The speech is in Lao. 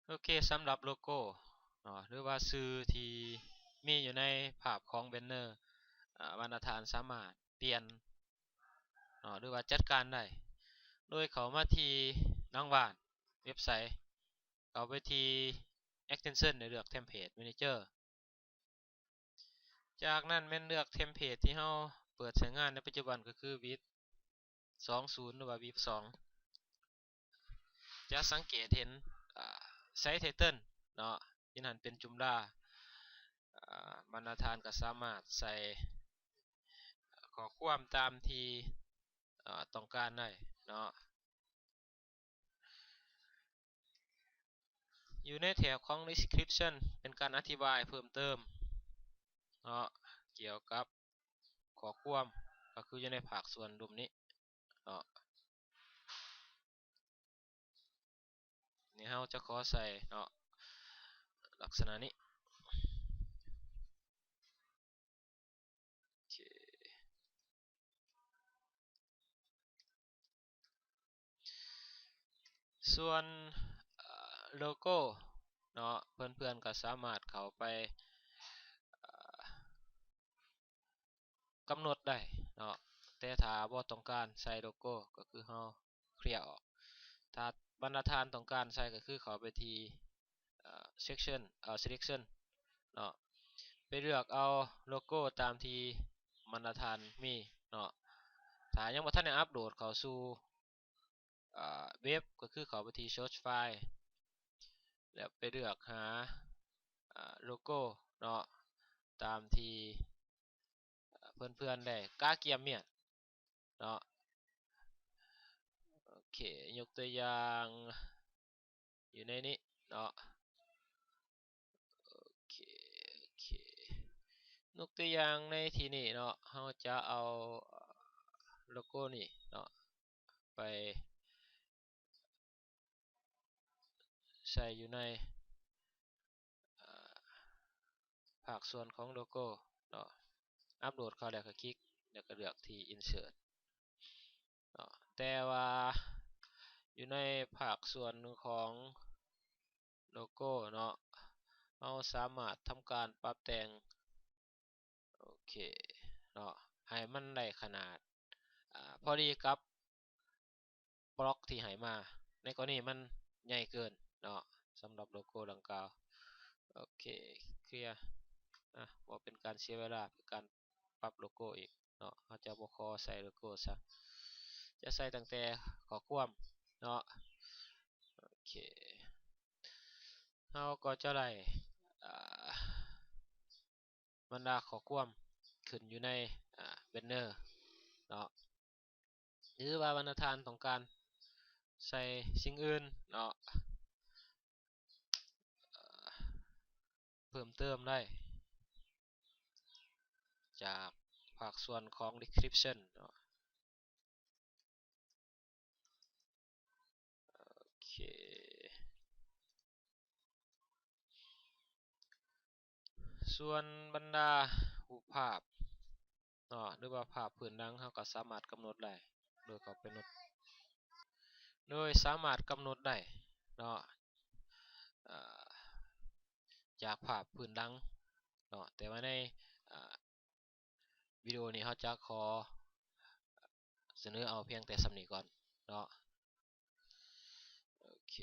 ໂອເຄ ສຳລັບໂລໂກ້ເນາະ ຫຼືວ່າຊື່ທີ່ມີຢູ່ໃນພາບຂອງແບນເນີ ອາ ບັນດາທ່ານສາມາດປ່ຽນເນາະ ຫຼືວ່າຈັດການໄດ້ ໂດຍເຂົ້າມາທີ່ຫຼັງບ້ານເວັບໄຊ ເຂົ້າໄປທີ່ Extension ແລະ ເລືອກ Template Manager. ຈາກນັ້ນແມ່ນເລືອກ Template ທີ່ເຮົາເປີດໃຊ້ງານໃນປັດຈຸບັນ ກໍຄື Width ສອງສູນ ຫຼືວ່າ Width ສອງ ຈະສັງເກດເຫັນ ອາ Site Title ເນາະ ຢູ່ຫັ້ນເປັນຈຸມລາ ອາ ບັນດາທ່ານກໍສາມາດໃສ່ ອາ ຂໍ້ຄວາມຕາມທີ່ ອາ ຕ້ອງການໄດ້ເນາະ. ຢູ່ໃນແຖບຂອງ Description ເປັນການອະທິບາຍເພີ່ມເຕີມເນາະ ກ່ຽວກັບຂໍ້ຄວາມ ກໍຄືຢູ່ໃນພາກສ່ວນລຸ່ມນີ້ເນາະ. ນີ້ເຮົາຈະຂໍໃສ່ເນາະ ລັກສະນະນີ້. ໂອເຄ ສ່ວນ ເອີ ໂລໂກ້ເນາະ ເພື່ອນໆກໍສາມາດເຂົ້າໄປ ເອີ ກຳນົດໄດ້ເນາະ ແຕ່ຖ້າບໍ່ຕ້ອງການໃສ່ໂລໂກ້ ກໍຄືເຮົາເຄລຍອອກ. ຖ້າບັນດາທ່ານຕ້ອງການໃສ່ ກໍຄືເຂົ້າໄປທີ່ ເອີ Section ເອີ Selection ເນາະ ໄປເລືອກເອົາໂລໂກ້ຕາມທີ່ບັນດາທ່ານມີເນາະ. ຖ້າຍັງບໍ່ທັນໄດ້ອັບໂຫຼດເຂົ້າສູ່ ເອີ ເວັບ ກໍຄືເຂົ້າໄປທີ່ Search File ແລ້ວໄປເລືອກຫາ ເອີ ໂລໂກ້ເນາະ ຕາມທີ່ ເອີ ເພື່ອນໆໄດ້ກະກຽມມຽນເນາະ. ໂອເຄ ຍົກຕົວຢ່າງຢູ່ໃນນີ້ເນາະ. ໂອເຄ ໂອເຄ ຍົກຕົວຢ່າງໃນທີ່ນີ້ເນາະ ເຮົາຈະເອົາ ເອີ ໂລໂກ້ນີ້ເນາະ ໄປໃສ່ຢູ່ໃນ ເອີ ພາກສ່ວນຂອງໂລໂກ້ເນາະ. ອັບໂຫຼດເຂົ້າແລ້ວກໍຄລິກ ແລ້ວກໍເລືອກທີ່ Insert ເນາະ. ແຕ່ວ່າຢູ່ໃນພາກສ່ວນຂອງໂລໂກ້ເນາະ ເຮົາສາມາດທຳການປັບແຕ່ງ ໂອເຄເນາະ ໃຫ້ມັນໄດ້ຂະໜາດ ອາ ພໍດີກັບບລັອກທີ່ໃຫ້ມາ. ໃນກໍລະນີມັນໃຫຍ່ເກີນເນາະ ສຳລັບໂລໂກ້ດັ່ງກ່າວ. ໂອເຄ ເຄລຍ ອາ ບໍ່ເປັນການເສຍເວລາ ເປັນການປັບໂລໂກ້ອີກເນາະ. ເຮົາຈະບໍ່ຂໍໃສ່ໂລໂກ້ຊະ ຈະໃສ່ຕັ້ງແຕ່ຂໍ້ຄວາມເນາະ. ໂອເຄ ເຮົາກໍຈະໄດ້ ອາ ບັນດາຂໍ້ຄວາມຂຶ້ນຢູ່ໃນ ອາ ແບນເນີເນາະ ຫຼືວ່າບັນດາທ່ານຕ້ອງການໃສ່ສິ່ງອື່ນເນາະ ເອີ ເພີ່ມເຕີມໄດ້ຈາກພາກສ່ວນຂອງ Description ເນາະ. ໂອເຄ ສ່ວນບັນດາຮູບພາບເນາະ ຫຼືວ່າພາບພື້ນຫຼັງ ເຮົາກໍສາມາດກຳນົດໄດ້ ໂດຍເຂົ້າໄປໂນດ ໂດຍສາມາດກຳນົດໄດ້ເນາະ ເອີ ຈາກພາບພື້ນຫຼັງເນາະ. ແຕ່ວ່າໃນ ເອີ ວິດີໂອນີ້ເຮົາຈະຂໍສະເໜີເອົາພຽງແຕ່ສ່ຳນີ້ກ່ອນເນາະ. ໂອເຄ